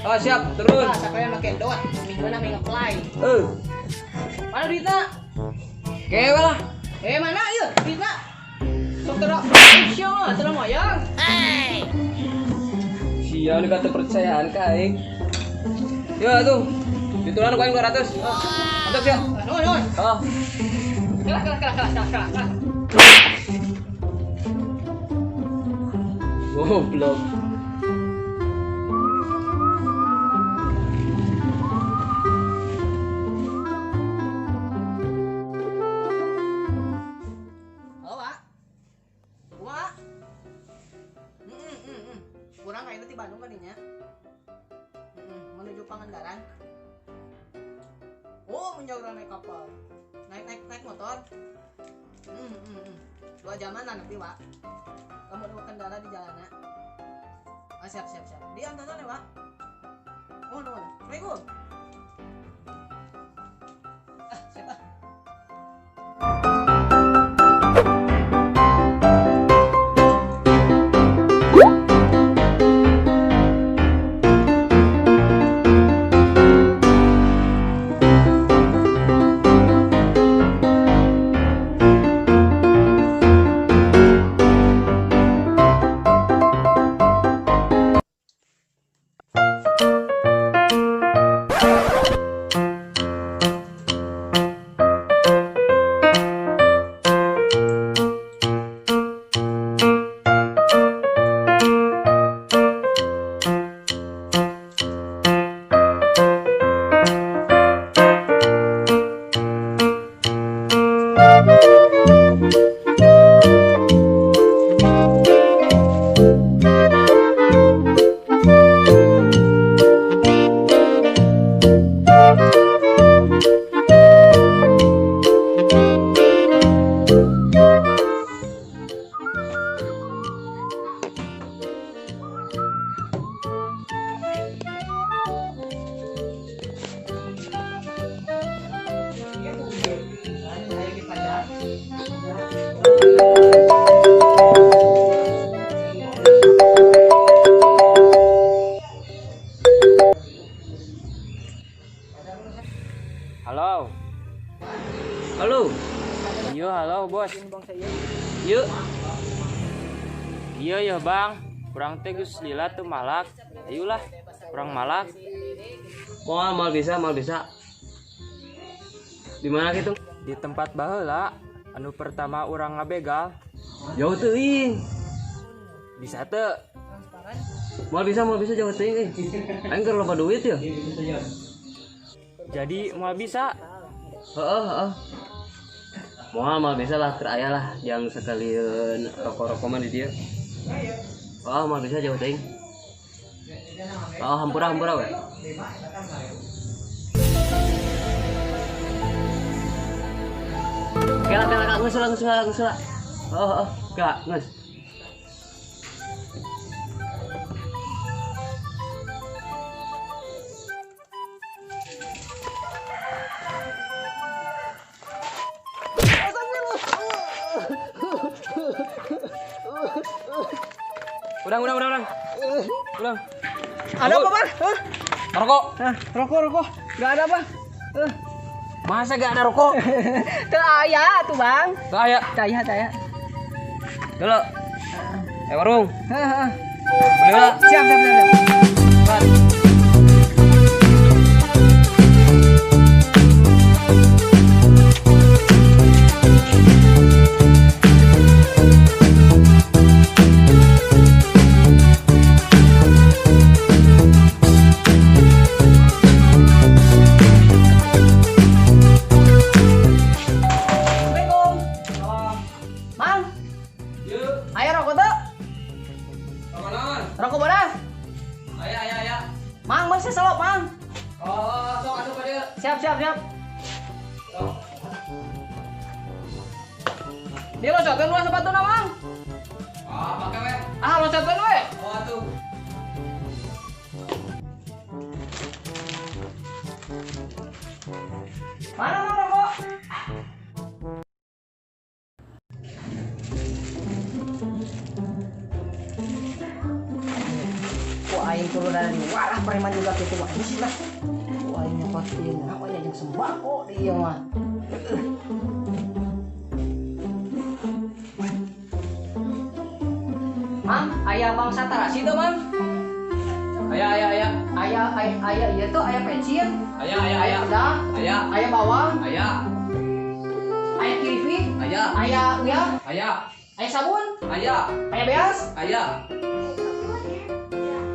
Oh, siap, turun. Ah, sakalian make dot. Mingguan ame ngeplay. Eh, Mana duitna? kewe lah. Eh, mana ieu duitna? Sok tera. Sia mah tera moyang. Sia nu kata percayaan ka aing. Ya tuh. Ditulan ku aing 200. Mantap ya. Nuhun, nuhun. Oh. Kalah, kalah, kalah, kalah, kalah, kalah. Goblok. Halo, Pak. Kumaha? Kurang kayaknya di Bandung kan dinya. Menuju Pangandaran. Oh, menjauh naik kapal. Naik naik naik motor. 2 jaman lah nanti, Pak. Kamu dua kendala di jalanan. Ah, siap siap siap. Di antasan ya, Pak. Oh, nuhun. Assalamualaikum. Ah, siapa? Ayo dipajak. Halo. Halo. Iya, halo bos. Yuk. Iya ya bang. Urang teh geus lila teu malak. Ayolah, urang malak. Moal moal bisa, moal bisa. Di mana gitu? Di tempat baheula anu pertama urang ngabegal. Jauh teuing. Bisa teu? Moal bisa jauh teuing euy. Aing keur loba duit ya. Jadi moal bisa. Heeh, heeh. Moal moal bisa lah, keur aya lah yang sekalian rokok-rokok mah di dieu. Oh, moal bisa jauh teuing. Oh, hampura hampura we. Kela kela kela geus lah geus lah geus lah. Oh, oh, kela geus. Udah, udah, udah, udah. Udah. Ada apa, Bang? Hah? Rokok. Hah, rokok, rokok. Gak ada, Bang. Eh. Masa gak ada rokok? Teu aya tuh, Bang. Teu aya. Teu aya, teu aya. Dulu. Eh warung. Heeh. Beli lah. Siap, siap, siap, siap. Cepat. Assalamualaikum. Mang, Yuk. aya rokok teu? Rokok naon? Rokok bodas. Aya aya aya. Mang, masih selop, Mang. Oh, sok asup ka dieu. Siap, siap, siap. Sok. Dia locotkeun luas sepatuna, Mang. Ah, pake we. Ah, locotkeun we. Oh, atuh. Mana Mang rokok? Ku Aing turun dari walah preman juga kitu mah. Geus lah. Ku aing nyokot ieu naon nya jeung sembako di ieu mah. Mang, aya bangsa tarasi teu, Mang? Aya aya aya. Aya aya aya ieu tuh aya pecin. Aya aya aya. Pedang, Aya. aya bawang, Aya. aya kirifik, Aya. aya uyah, Aya. aya sabun, Aya. aya beas, Aya.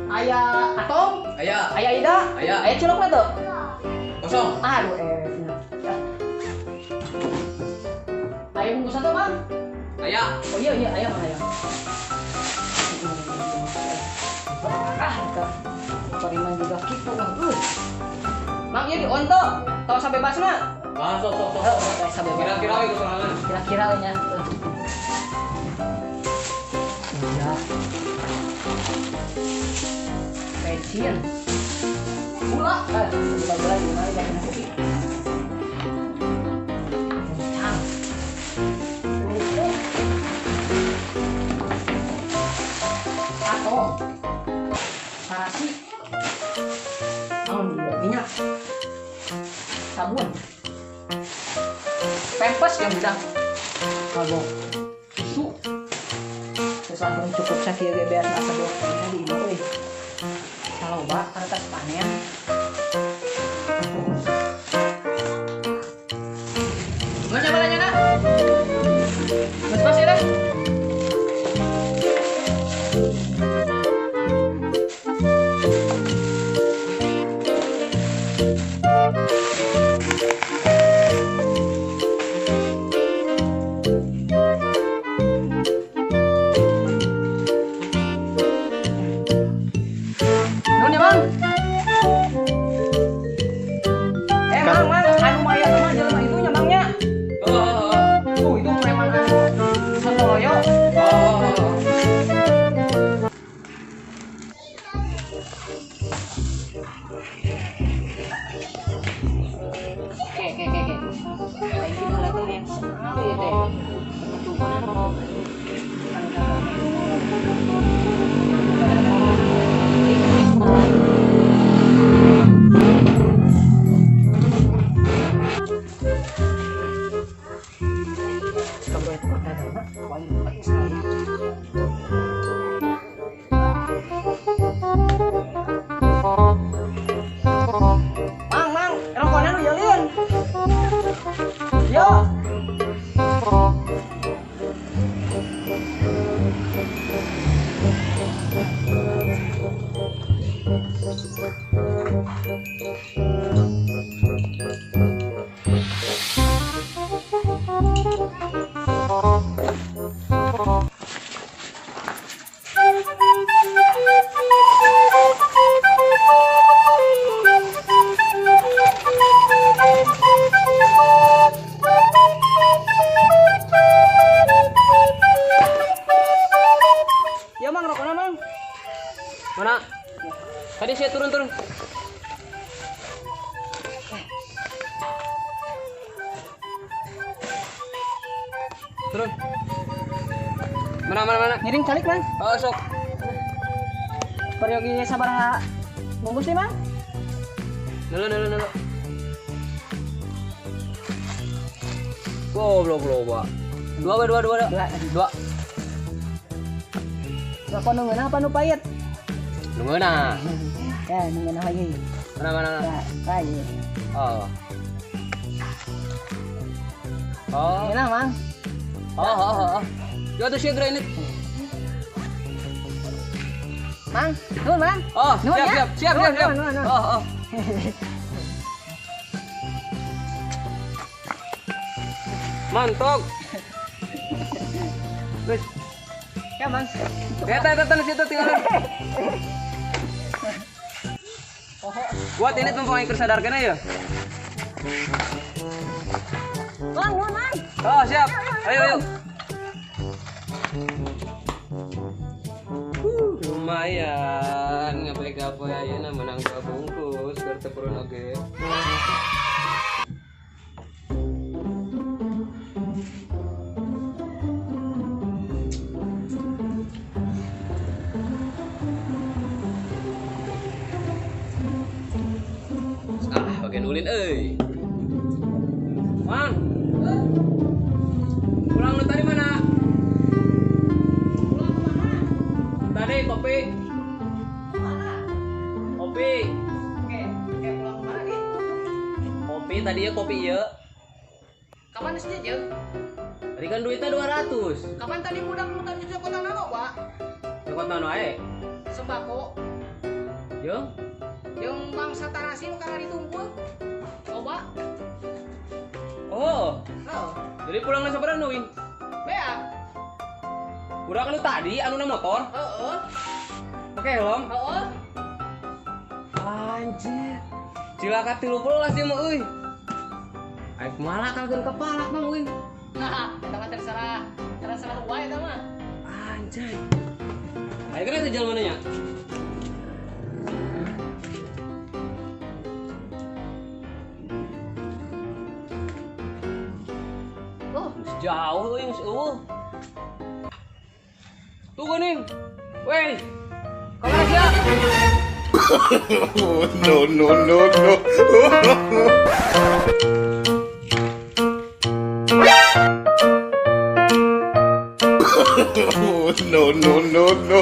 aya atom, Aya. aya ida, Aya. aya cilokna teu? Kosong. Aduh, Aya bungkusan tuh, Mang? Aya. Oh iya iya, aya Mang, aya. Ah, itu. Pariman juga kitu mah. Mang ieu di on teu? Tong sabebasna. Ah, sok sok sok. Heuh, sabebasna. Kira-kira we sorangan. Kira-kira we nya. Iya. Pecin. Gula. Gula-gula di mana jangan kopi. Kencang. Kerupuk. Atom. Tarasi. Naon juga minyak. Sabun. Pempes yang udah. Kagok. Susu. Terus langsung cukup sakieu ge beas asa dua di imah euy. Saloba atas panen. Mana balanya na? Mas pas ya dah. Nuhun ya, Bang. Mang, Mang, anu mayat mah jelema itu nya, Mang nya. Oh, Tuh, itu preman anu Santoloyo. oh, oh. Oke, oke, oke, oke. Aing kieu lah teh yang sekali ya teh. Mang, Mang, rokokna nu yeulieun. Yo. Yo, Mang, rokokna, Mang. Mana? Tadi saya turun turun. Turun. Mana mana mana? Ngiring calik, Mang. Oh, sok. Peryogi sabaraha bungkus nih, Mang? Nulu nulu nulu. Goblok loba. Dua dua dua dua. Dua. Dua. Rokok nu ngeunah apa nu pahit? Nu ngeunah. Ya, nu ngeunah ieu. Mana mana mana. Ya, tah ieu. Oh. Oh. Ngeunah, Mang. Oh, oh, oh. Yo tuh sih ini. Mang, nuhun, Mang. Oh, Nuhun, siap, ya. siap, siap, Nuhun, siap, siap. nuhun, nuhun. Oh, oh. Mantap. Wis. Ya, Mang. Eta eta di situ tinggal. Oh, Buat ini tumpang aing sadarkeun ya. Mang, nuhun, Mang. Oh, siap. Ayo, ayo. Lumayan ngapain-ngapain ayeuna menang dua bungkus keur teu purun oge. Lain ulin euy. Mang. Pulang lu tadi mana? Pulang kemana? Tadi kopi. Kemana? Kopi. Oke, oke pulang kemana nih? Kopi tadi ya kopi ya. Kapan sih jeung? Tadi kan duitnya 200. Kapan tadi budak nu tadi cokotan anu, Pak? Cokotan wae. Sembako. Jeung? Jeung bangsa tarasi nu kana ditumpul. Loba. Oh. Oh. Jadi pulangna sabaraha nu, Win? Bea. Budak anu tadi anu na motor? Heeh. Pakai helm? Heeh. Anjir. Cilaka 30 lah sih mah euy. Aing malah kalkeun kepala Mang euy. Nah, eta mah terserah. Terserah wae eta mah. Anjay. Ayo kena jalan mana nya? Oh, jauh euy, geus eueuh. Tuh geuning. Wey. Kamana sia? No, no, no, no. No, no, no, no.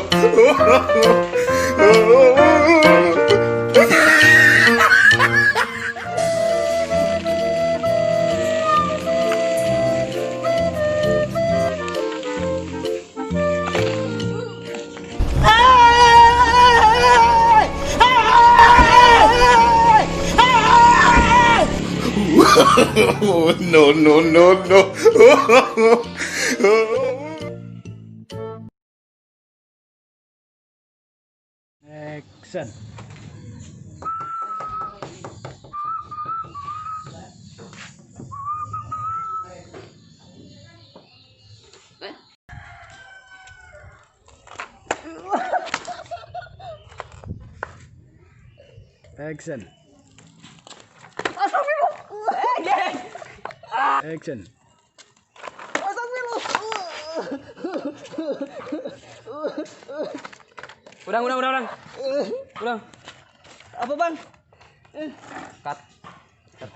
No, no, no, no. Action. Action. Action. Ulang, ulang, ulang, ulang. Ulang. Apa, Bang? Cut. Cut.